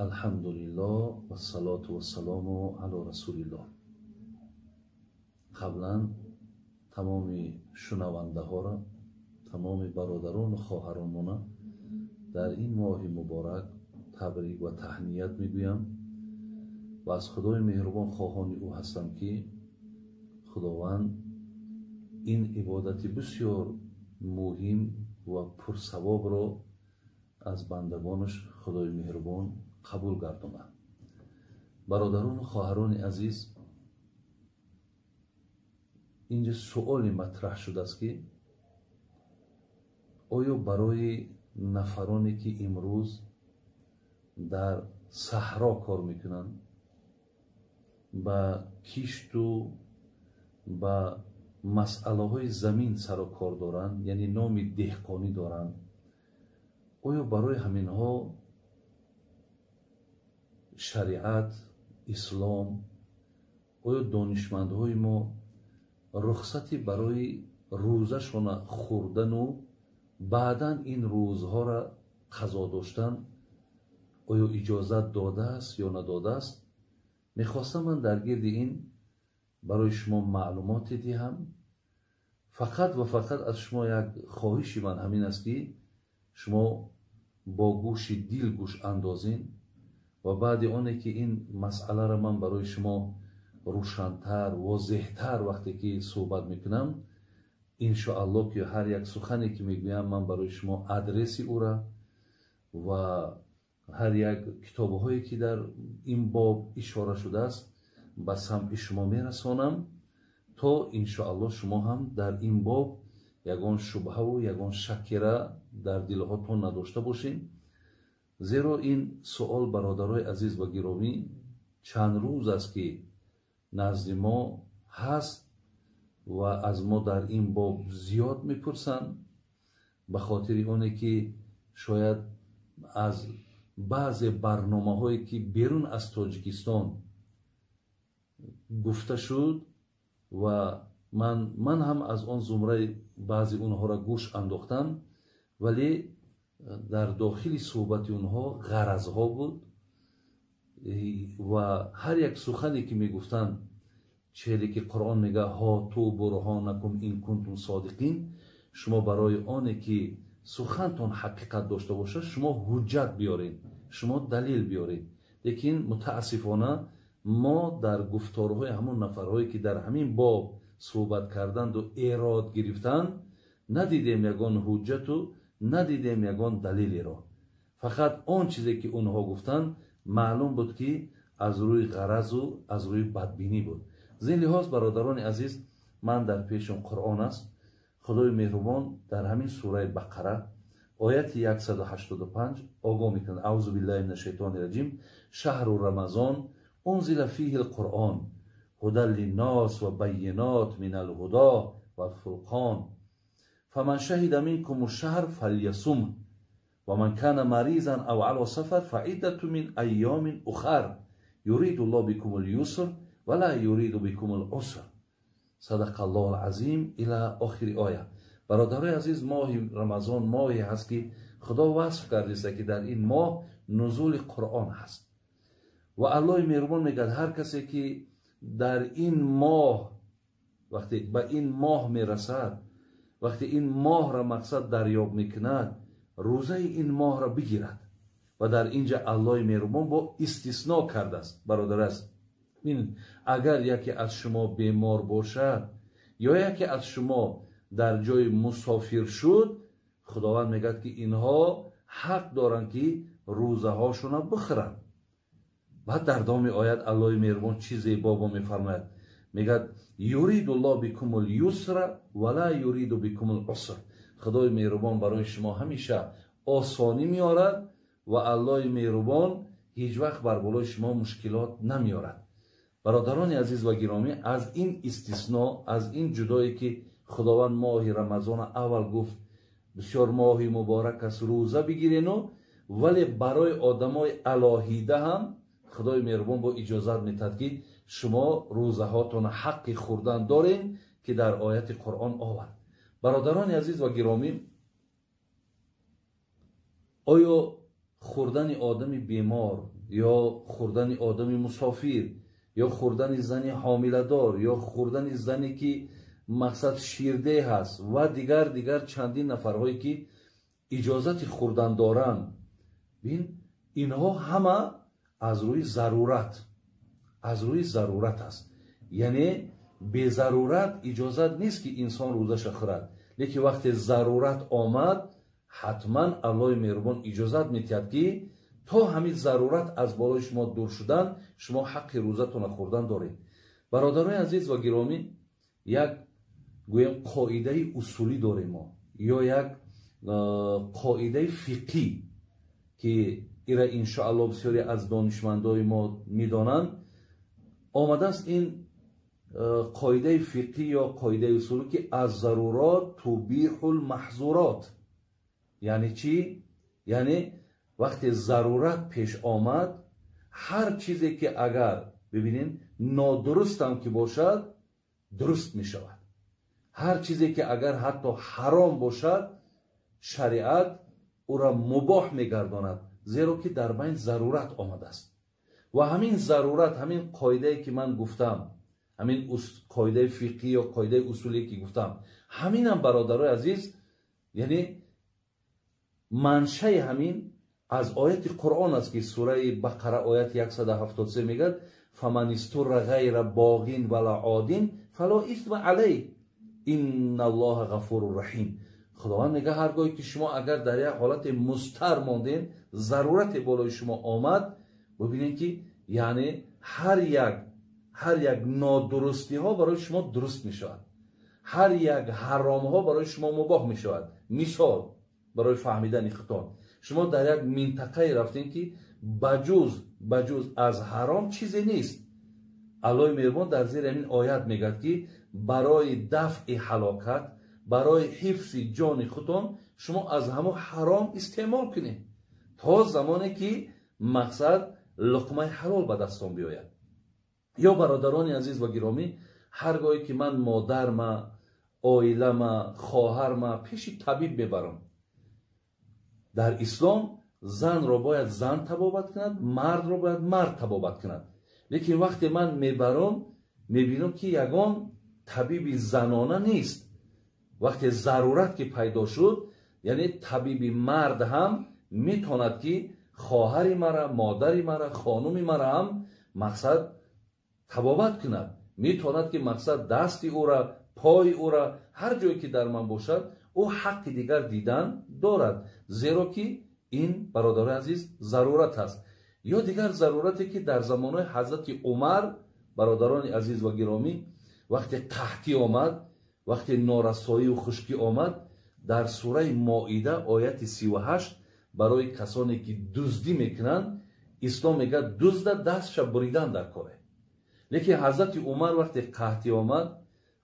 Алҳамдулиллоҳ вассалоту вассалому ало расулиллоҳ. Қаблан тамоми шунавандаҳоро, тамоми бародарону хоҳаронмона дар ин моҳи муборак табрик ва таҳният мегӯям ва аз Худои меҳрубон хоҳони ӯ ҳастам, ки Худованд ин ибодати бисёр муҳим ва пурсавобро аз бандагонаш Худои меҳрубон қабул гардонад. Бародарону хоҳарони азиз, инҷа суоле матраҳ шудааст, ки оё барои нафароне ки имрӯз дар саҳро кор мекунанд, ба кишту ба масъалаҳои замин сару кор доранд, яъне номи деҳқонӣ доранд, оё барои ҳаминҳо шариат, ислом, оё донишмандҳои мо рухсати барои рӯзашона хӯрдану баъдан ин рӯзҳоро қазо доштан оё иҷозат додааст ё надодааст? Мехостам ман дар гирди ин барои шумо маълумоте диҳам. Фақат ва фақат аз шумо як хоҳиши ман ҳамин аст, ки шумо бо гӯши дил гӯш андозин ва баъди оне ки ин масъаларо ман барои шумо рӯшантар, возеҳтар вақте ки суҳбат мекунам, иншоаллоҳ ки ҳар як сухане ки мегӯям, ман барои шумо адреси ӯра ва ҳар як китобҳое ки дар ин боб ишора шудааст, ба самъи шумо мерасонам, то иншоаллоҳ шумо ҳам дар ин боб ягон шубҳаву ягон шаккера дар дилҳотон надошта бошед. Зеро ин суол, бародарои азиз ва гиромӣ, чанд рӯз аст, ки назди мо ҳаст ва аз мо дар ин боб зиёд мепурсанд, ба хотири оне ки шояд аз баъзе барномаҳое ки берун аз Тоҷикистон гуфта шуд ва ман ҳам аз он зумраи баъзе онҳоро гӯш андохтам, вале дар дохили суҳбати онҳо ғаразҳо буд ва ҳар як сухане ки мегуфтанд, чеҳре ки Қуръон мега: «Ҳоту бурҳонакум ин кунтум содиқин», шумо барои оне ки сухантон ҳақиқат дошта бошад, шумо ҳуҷҷат биёред, шумо далел биёред. Лекин мутаассифона мо дар гуфторҳои ҳамон нафарҳое ки дар ҳамин боб суҳбат карданду эрод гирифтанд, надидем ягон ҳуҷҷату надидем ягон далелеро. Фақат он чизе ки онҳо гуфтанд, маълум буд, ки аз рӯи ғаразу аз рӯи бадбинӣ буд. Зин лиҳоз, бародарони азиз, ман дар пешам Қуръон аст. Худои меҳрубон дар ҳамин сураи Бақара, ояти 185 огоҳ мекунад: аузу биллаҳи мина шайтони раҷим, шаҳру рамазон унзила фиҳи лқуръон ҳудан линнос ва байинот мин алҳудо валфурқон фаман шаҳида минкум шаҳр фалйасум ва ман кана маризан ав ало сафар фаиддату мин айёмин ухар юриду ллоҳ бикум люср ва ла юриду бикум луср. Садақа аллоҳу азим, ила охири оя. Бародарои азиз, моҳи Рамазон моҳе ҳаст, ки Худо васф кардиста, ки дар ин моҳ нузули Қуръон ҳаст ва Аллоҳи меҳрубон мегӯяд: ҳар касе ки дар ин моҳ, вақте ба ин моҳ мерасад, вақте ин моҳро мақсад дарёб мекунад, рӯзаи ин моҳро бигирад. Ва дар инҷа Аллоҳи меҳрубон бо истисно кардааст. Бародар аст, агар яке аз шумо бемор бошад ё яке аз шумо дар ҷои мусофир шуд, Худованд мегӯяд, ки инҳо ҳақ доранд, ки рӯзаҳошонро бихӯранд. Баъд дар давоми оят Аллоҳи меҳрубон чӣ зебо бо мефармояд, мегӯяд: юриду ллоҳ бикум люсра ва ла юриду бикум луср. Худои меҳрубон барои шумо ҳамеша осонӣ меорад ва Аллоҳи меҳрубон ҳеҷ вақт бар болои шумо мушкилот намеорад. Бародарони азиз ва гиромӣ, аз ин истисно, аз ин ҷудое ки Худованд моҳи Рамазона аввал гуфт, бисёр моҳи муборак аст, рӯза бигирену, вале барои одамои алоҳида ҳам Худои меҳрубон бо иҷозат метаҳад, ки шумо рӯзаҳотон ҳаққи хӯрдан доред, ки дар ояти Қуръон овард. Бародарони азиз ва гиромӣ. Оё хӯрдани одами бемор ё хӯрдани одами мусофир ё хӯрдани зани ҳомиладор ё хӯрдани зане ки мақсад ширдеҳ аст ва дигар чандин нафарҳое ки иҷозати хӯрдан доранд, бин, инҳо ҳама аз рӯи зарурат, аз рӯи зарурат аст. Яъне безарурат иҷозат нест ки инсон рӯзаша хӯрад, лекин вақте зарурат омад, ҳатман Аллоҳи меҳрубон иҷозат медиҳад ки то ҳамин зарурат аз болои шумо дур шудан, шумо ҳаққи рӯзатонро хӯрдан доред. Бародарони азиз ва гиромӣ, як гӯем қоидаи усулӣ дорем мо ё як қоидаи фиқҳӣ ки ира иншоаллоҳ бисёре аз донишмандои мо медонанд. Омадааст ин қоидаи фиқҳӣ ё қоидаи усулӣ ки аз зарурот тубиҳул маҳзурот. Яъне чӣ? Яъне вақте зарурат пеш омад, ҳар чизе ки агар бибинем нодурустам ки бошад, дуруст мешавад. Ҳар чизе ки агар ҳатто ҳаром бошад, шариат ӯра мубоҳ мегардонад, зеро ки дар байн зарурат омадааст. Ва ҳамин зарурат, ҳамин қоидае ки ман гуфтам, ҳамин қоидаи фиқҳӣ ё қоидаи усулие ки гуфтам, ҳаминам бародарои азиз, яъне маншаи ҳамин аз ояти Қуръон аст ки сураи Бақара ояти 173 мегӯяд: фаман истурра ғайра боғин вала один фало исма алайҳ инналлоҳа ғафуру раҳим. Худованд мегӯяд ҳар гоҳе ки шумо агар дар як ҳолати мустар мондем, зарурате болои шумо омад, бибинед ки яъне ҳар як нодурустиҳо барои шумо дуруст мешавад, ҳар як ҳаромҳо барои шумо мубоҳ мешавад. Мисол барои фаҳмидани худтон, шумо дар як минтақае рафтем ки ба ҷуз аз ҳаром чизе нест. Аллоҳи меҳрубон дар зери ҳамин оят мегӯяд ки барои дафъи ҳалокат, барои ҳифзи ҷони худтон шумо аз ҳамон ҳаром истеъмол кунед то замоне ки мақсад луқмаи ҳалол ба дастон биёяд. Ё бародарони азиз ва гиромӣ, ҳар гоҳе ки ман модарма, оилама, хоҳарма пеши табиб мебарам, дар ислом занро бояд зан табобат кунад, мардро бояд мард табобат кунад. Лекин вақте ман мебарам, мебинам ки ягон табиби занона нест. Вақте зарурат ки пайдо шуд, яъне табиби мард ҳам метавонад ки хоҳари мара, модари мара, хонуми мара ҳам мақсад табобат кунад. Метавонад ки мақсад дасти ӯра, пои ӯра, ҳар ҷое ки дар ман бошад, ӯ ҳаққи дигар дидан дорад, зеро ки ин бародарони азиз зарурат аст. Ё дигар зарурате ки дар замонҳои ҳазрати Умар, бародарони азиз ва гиромӣ, вақте қаҳтӣ омад, вақте норасоию хушкӣ омад, дар сураи Моида ояти 38 барои касоне ки дуздӣ мекунанд, ислом мегӯяд дузда дастша буридан дар коре. Лекин ҳазрати Умар вақте қаҳтӣ омад,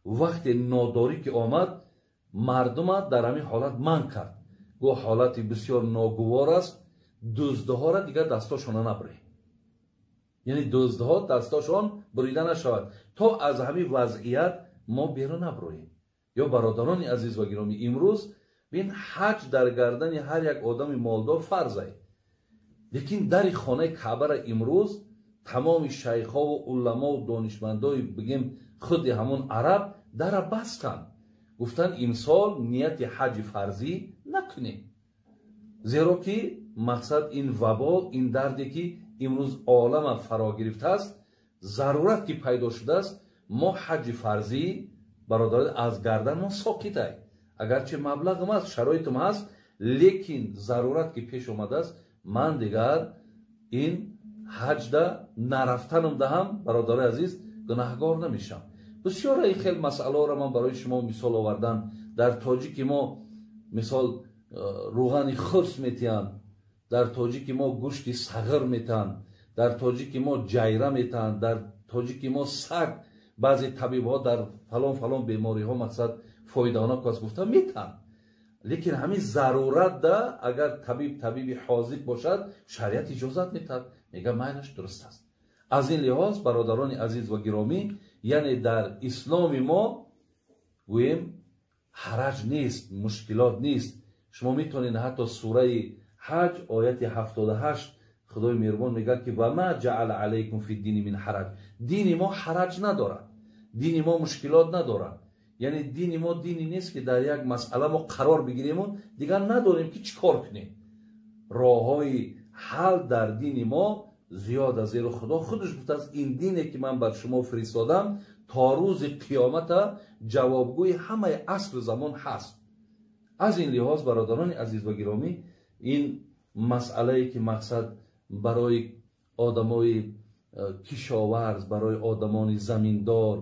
вақте нодорӣ ки омад, мардума дар ҳамин ҳолат манъ кард. Гуфт ҳолати бисёр ногувор аст, дуздҳоро дигар дастошонро набуред. Яъне дуздҳо дастошон бурида нашавад то аз ҳамин вазъият мо берун набуроем. Ё бародарони азиз ва гиромӣ, имрӯз бин ҳаҷ дар гардани ҳар як одами молдор фарзае, лекин дари хонаи Каъбара имрӯз тамоми шайхову уламову донишмандои бигем худи ҳамон араб дара бастанд. Гуфтанд имсол нияти ҳаҷи фарзӣ накунем, зеро ки мақсад ин вабо, ин дарде ки имрӯз олама фаро гирифтааст, зарурат ки пайдо шудааст, мо ҳаҷи фарзӣ бародарон аз гардан мо соқитай. Агарчи маблағам аст, шароитам ҳаст, лекин зарурат ки пеш омадааст, ман дигар ин ҳаҷда нарафтанам даҳам, бародарои азиз, гунаҳгор намешам. Бисёр ин хел масъалаҳоро ман барои шумо мисол овардан. Дар тоҷики мо мисол рӯғани хурс метиҳанд, дар тоҷики мо гӯшти сағир метиҳанд, дар тоҷики мо ҷайра метиҳанд, дар тоҷики мо саг, баъзе табибҳо дар фалон фалон бемориҳо мақсад фоидаонок аст гуфта метиҳанд. Лекин ҳамин зарурат да агар табиб табиби ҳозиқ бошад, шариат иҷозат метиҳад, мегӯяд майлаш дуруст аст. Аз ин лиҳоз бародарони азиз ва гиромӣ, яъне дар исломи мо гӯем ҳараҷ нест, мушкилот нест. Шумо метавонед ҳатто сураи Ҳаҷ ояти 78 Худои меҳрубон мегӯяд, ки ва ма ҷаала алайкум фи дини мин ҳараҷ. Дини мо ҳараҷ надорад, дини мо мушкилот надорад. Яъне дини мо дини нест, ки дар як масъала мо қарор бигириму дигар надорем, ки чӣ кор кунем. Роҳҳои ҳал дар дини мо зиёд аст, зеро Худо худаш гуфтааст: ин дине, ки ман бар шумо фиристодам, то рӯзи қиёмата ҷавобгӯи ҳамаи асру замон ҳаст. Аз ин лиҳоз, бародарони азиз ва гиромӣ, ин масъалае, ки мақсад барои одамои кишоварз, барои одамони заминдор,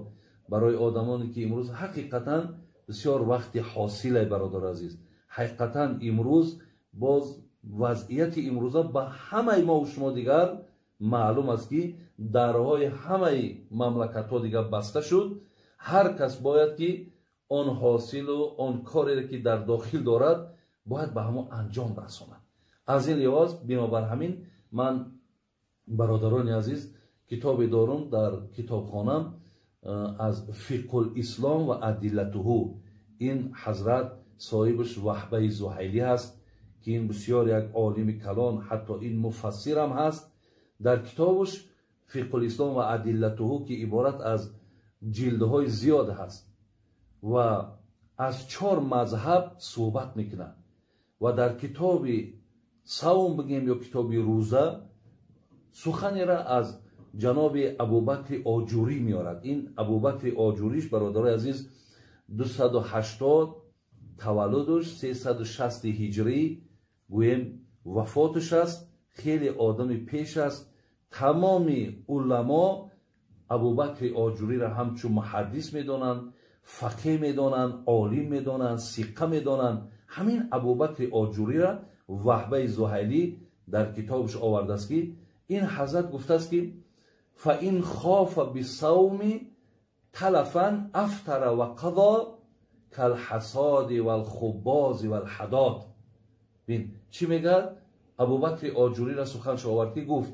барои одамоне, ки имрӯз ҳақиқатан бисёр вақти ҳосиле, бародар азиз, ҳақиқатан имрӯз боз вазъияти имрӯза ба ҳамаи мову шумо дигар маълум аст, ки дарҳои ҳамаи мамлакатҳо дигар баста шуд. Ҳар кас бояд, ки он ҳосилу он кореро, ки дар дохил дорад, бояд ба ҳамон анҷом расонад. Аз ин лиҳоз, бинобар ҳамин, ман, бародарони азиз, китобе дорум дар китобхонам аз Фиқҳул ислом ва адиллатуҳу. Ин ҳазрат соҳибаш Ваҳбаи Зуҳайлӣ ҳаст, ки ин бисёр як олими калон, ҳатто ин муфассирам ҳаст. Дар китобаш Фиқҳул ислом ва адиллатуҳу, ки иборат аз ҷилдҳои зиёд ҳаст ва аз чор мазҳаб суҳбат мекунад, ва дар китоби савм бигем ё китоби рӯза, суханеро аз ҷаноби Абубакри Оҷурӣ меорад. Ин Абубакри Оҷуриш, бародарои азиз, 280 таваллудуш, 360 ҳиҷрӣ гӯем вафоташ аст. Хеле одами пеш аст. Тамоми уламо Абубакри Оҷуриро ҳамчун муҳаддис медонанд, фақеҳ медонанд, олим медонанд, сиқа медонанд. Ҳамин Абубакри Оҷуриро Ваҳбаи Зуҳайлӣ дар китобаш овардааст, ки ин ҳазрат гуфтааст, ки фаин хофа бисавми талафан афтара ва қазо калҳасоди валхубози валҳадод. Бин, чӣ мегӯяд? Абубакри Оҷуриро суханш овард, ки гуфт: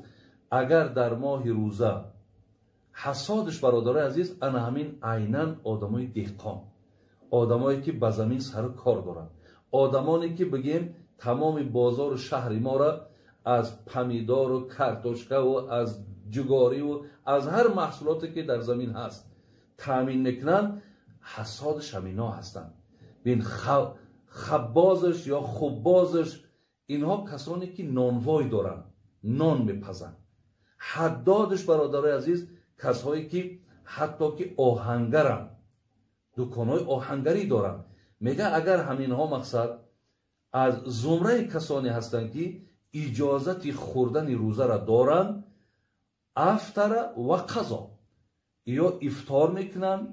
агар дар моҳи рӯза ҳасодаш, бародарои азиз, ана ҳамин айнан одамои деҳқон, одамое, ки ба замин сару кор доранд, одамоне, ки бигем тамоми бозору шаҳри моро аз помидору картошкаву аз ҷугориву аз ҳар маҳсулоте, ки дар замин ҳаст, таъмин мекунанд, ҳасодаш ҳамино ҳастанд. Бин, хаббозаш ё хуббозаш, инҳо касоне, ки нонвой доранд, нон мепазанд. Ҳаддодаш, бародарои азиз, касҳое, ки ҳатто ки оҳангаранд, дуконҳои оҳангарӣ доранд. Мега, агар ҳаминҳо мақсад аз зумраи касоне ҳастанд, ки иҷозати хӯрдани рӯзаро доранд, афтара ва қазо, ё ифтор мекунанд,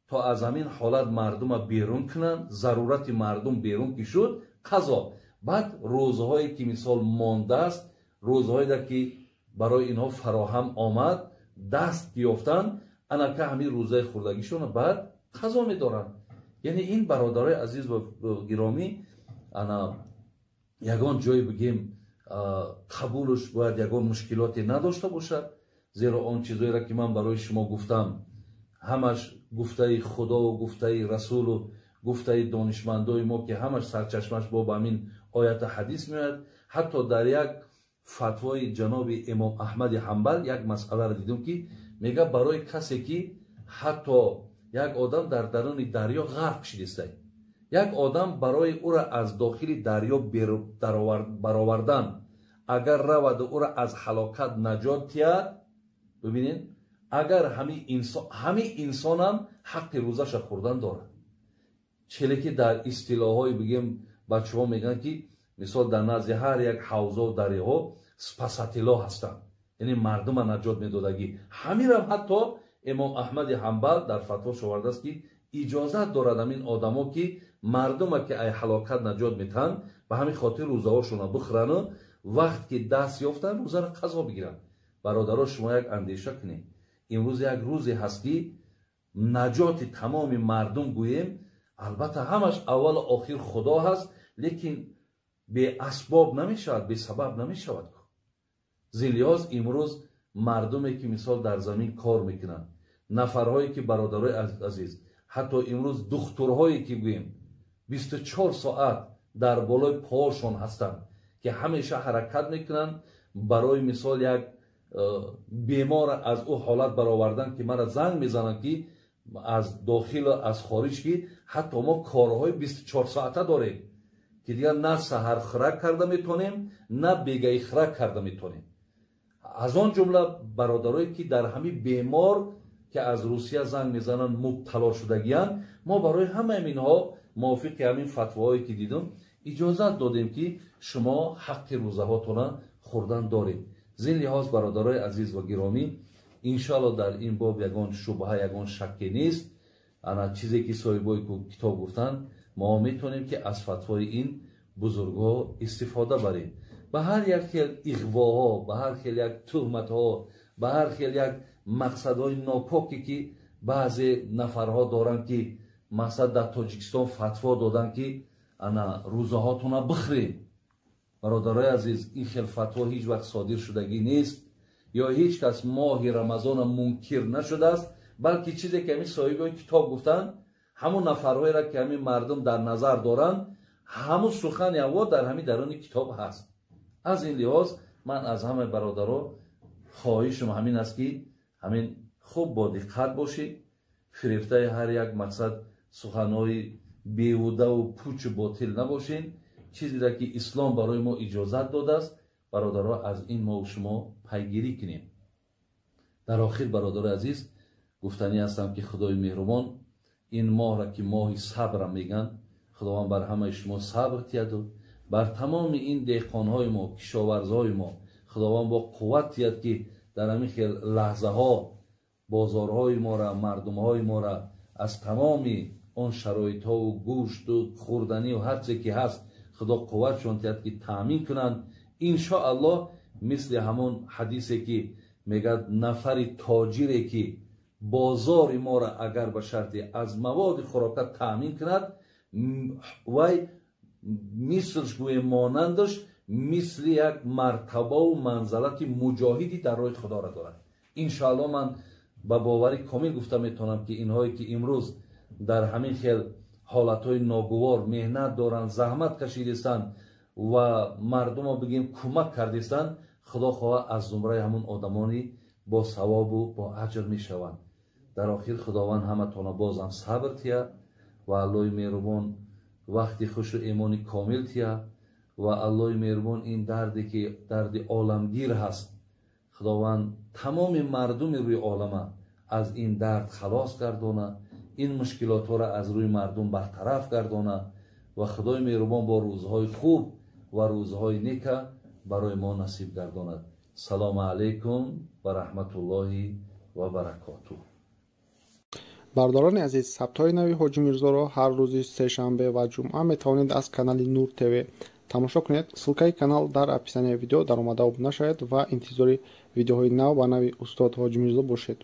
то аз ҳамин ҳолат мардума берун кунанд, зарурати мардум берун ки шуд, қазо. Баъд рӯзҳое, ки мисол мондааст, рӯзҳое, ки барои инҳо фароҳам омад, даст ёфтанд, анака ҳамин рӯзаи хӯрдагишонро баъд қазо медоранд. Яъне ин, бародарои азиз ва гиромӣ, ана ягон ҷое бигем қабулш бояд ягон мушкилоте надошта бошад, зеро он чизоеро, ки ман барои шумо гуфтам, ҳамаш гуфтаи Худову гуфтаи Расулу гуфтаи донишмандои мо, ки ҳамаш сарчашмаш бо ба ҳамин ояту ҳадис меояд. Ҳатто дар як фатвои ҷаноби имом Аҳмади Ҳамбал як масъаларо дидем, ки мега барои касе, ки ҳатто як одам дар даруни дарё ғарқ шидистай, як одам барои ӯро аз дохили дарё баровардан, агар раваду ӯро аз ҳалокат наҷот диҳад, бибинед, агар ҳамин инсонам ҳаққи рӯзаша хӯрдан дорад. Челе ки дар истилоҳҳои бигем бачаҳо мегӯянд, ки мисол дар назди ҳар як ҳавзо дарёҳо спасатело ҳастанд, яъне мардума наҷот медодагӣ. Ҳаминам ҳатто имом Аҳмади Ҳамбал дар фатвош овардааст, ки иҷозат дорад ҳамин одамо, ки мардума ки ай ҳалокат наҷот метаҳанд, ба ҳамин хотир рӯзаҳошонро бихӯрану вақт ки даст ёфтанд, рӯзаро қазо бигиранд. Бародаро, шумо як андеша кунед: имрӯз як рӯзе ҳаст, ки наҷоти тамоми мардум гӯем, албатта ҳамаш аввалу охир Худо ҳаст, лекин беасбоб намешавад, бесабаб намешавад. Зин лиҳоз имрӯз мардуме, ки мисол дар замин кор мекунанд, нафарҳое, ки, бародарои азиз, ҳатто имрӯз духтурҳое, ки гӯем 24 соат дар болои поҳошон ҳастанд, ки ки ҳамеша ҳаракат мекунанд барои мисол як бемор аз ӯ ҳолат баровардан, ки мара занг мезананд, ки аз дохил, аз хориҷ, ки ҳатто мо корҳои 24 соата дорем, ки дигар на саҳар хӯрак карда метавонем, на бегаи хӯрак карда метавонем. Аз он ҷумла бародарое, ки дар ҳамин бемор, ки аз Русия занг мезананд, мубтало шудагиянд, мо барои ҳамаи инҳо мувофиқи ҳамин фатвоҳое, ки дидум, иҷозат додем, ки шумо ҳаққи рӯзаҳотона хӯрдан доред. Зин лиҳоз, бародарои азиз ва гиромӣ, иншоалло, дар ин боб ягон шубҳа, ягон шакке нест. Ана чизе, ки соҳибои китоб гуфтанд, мо метавонем, ки аз фатвои ин бузургҳо истифода барем. Ба ҳар як хел иғвоҳо, ба ҳар хел як туҳматҳо, ба ҳар хел як мақсадҳои нопоке, ки баъзе нафарҳо доранд, ки мақсад дар Тоҷикистон фатво доданд, ки ана рӯзаҳотона бихӯред, бародарои азиз, ин хел фатво ҳеҷ вақт содир шудагӣ нест ё ҳеҷ кас моҳи Рамазона мункир нашудааст, балки чизе, ки ҳамин соҳибои китоб гуфтанд, ҳамун нафарҳоеро, ки ҳамин мардум дар назар доранд, ҳамун сухани аво дар ҳамин даруни китоб ҳаст. Аз ин лиҳоз ман аз ҳамаи бародаро хоҳишам ҳамин аст, ки ҳамин хуб бо диққат бошед, фирефтаи ҳар як мақсад суханҳои беҳудаву пучу ботил набошед. Чизеро, ки ислом барои мо иҷозат додааст, бародаро, аз ин мо шумо пайгирӣ кунем. Дар охир, бародари азиз, гуфтанӣ ҳастам, ки Худои меҳрубон ин моҳра, ки моҳи сабра мегӯянд, Худованд бар ҳамаи шумо сабр тияду бар тамоми ин деҳқонҳои мо, кишоварзҳои мо Худованд бо қувват тиҳад, ки дар ҳамин хел лаҳзаҳо бозорҳои мора, мардумҳои мора аз тамоми он шароитҳову гӯшту хӯрданию ҳар чизе, ки ҳаст, Худо қувватшон тиҳад, ки таъмин кунанд. Иншоаллоҳ, мисли ҳамон ҳадисе, ки мегӯяд, нафари тоҷире, ки бозори моро агар ба шарте аз маводи хӯрока таъмин кунад, вай мислш, гӯем, монандаш мисли як мартабаву манзалати муҷоҳиди дар роҳи Худоро дорад. Иншоаллоҳ, ман ба боварӣ комил гуфта метавонам, ки инҳое, ки имрӯз дар ҳамин хел ҳолатҳои ногувор меҳнат доранд, заҳмат кашидистанд ва мардумо, бигем, кӯмак кардистанд, Худо хоҳа, аз зумраи ҳамун одамони бо савобу бо аҷр мешаванд. Дар охир, Худованд ҳаматона бозам сабр тия ва Аллоҳи меҳрубон вақти хушу эмони комил тия ва Аллоҳи меҳрубон ин дарде, ки дарди оламгир ҳаст, Худованд тамоми мардуми рӯи олама аз ин дард халос гардона, ин мушкилотҳоро аз рӯи мардум бартараф гардона ва Худои меҳрубон бо рӯзҳои хуб ва рӯзҳои нека барои мо насиб гардонад. Салому алайкум ва раҳматуллоҳи ва баракотуҳ. Бародарони азиз, сабтҳои нави Ҳоҷи Мирзоро ҳар рӯзи сешанбе ва ҷумъа метавонед аз канали Нур ТВ тамошо кунед. Ссылкаи канал дар описанияи видео. Даромада обуна шавед ва интизори видеоҳои нав ба нави устод Ҳоҷи Мирзо бошед.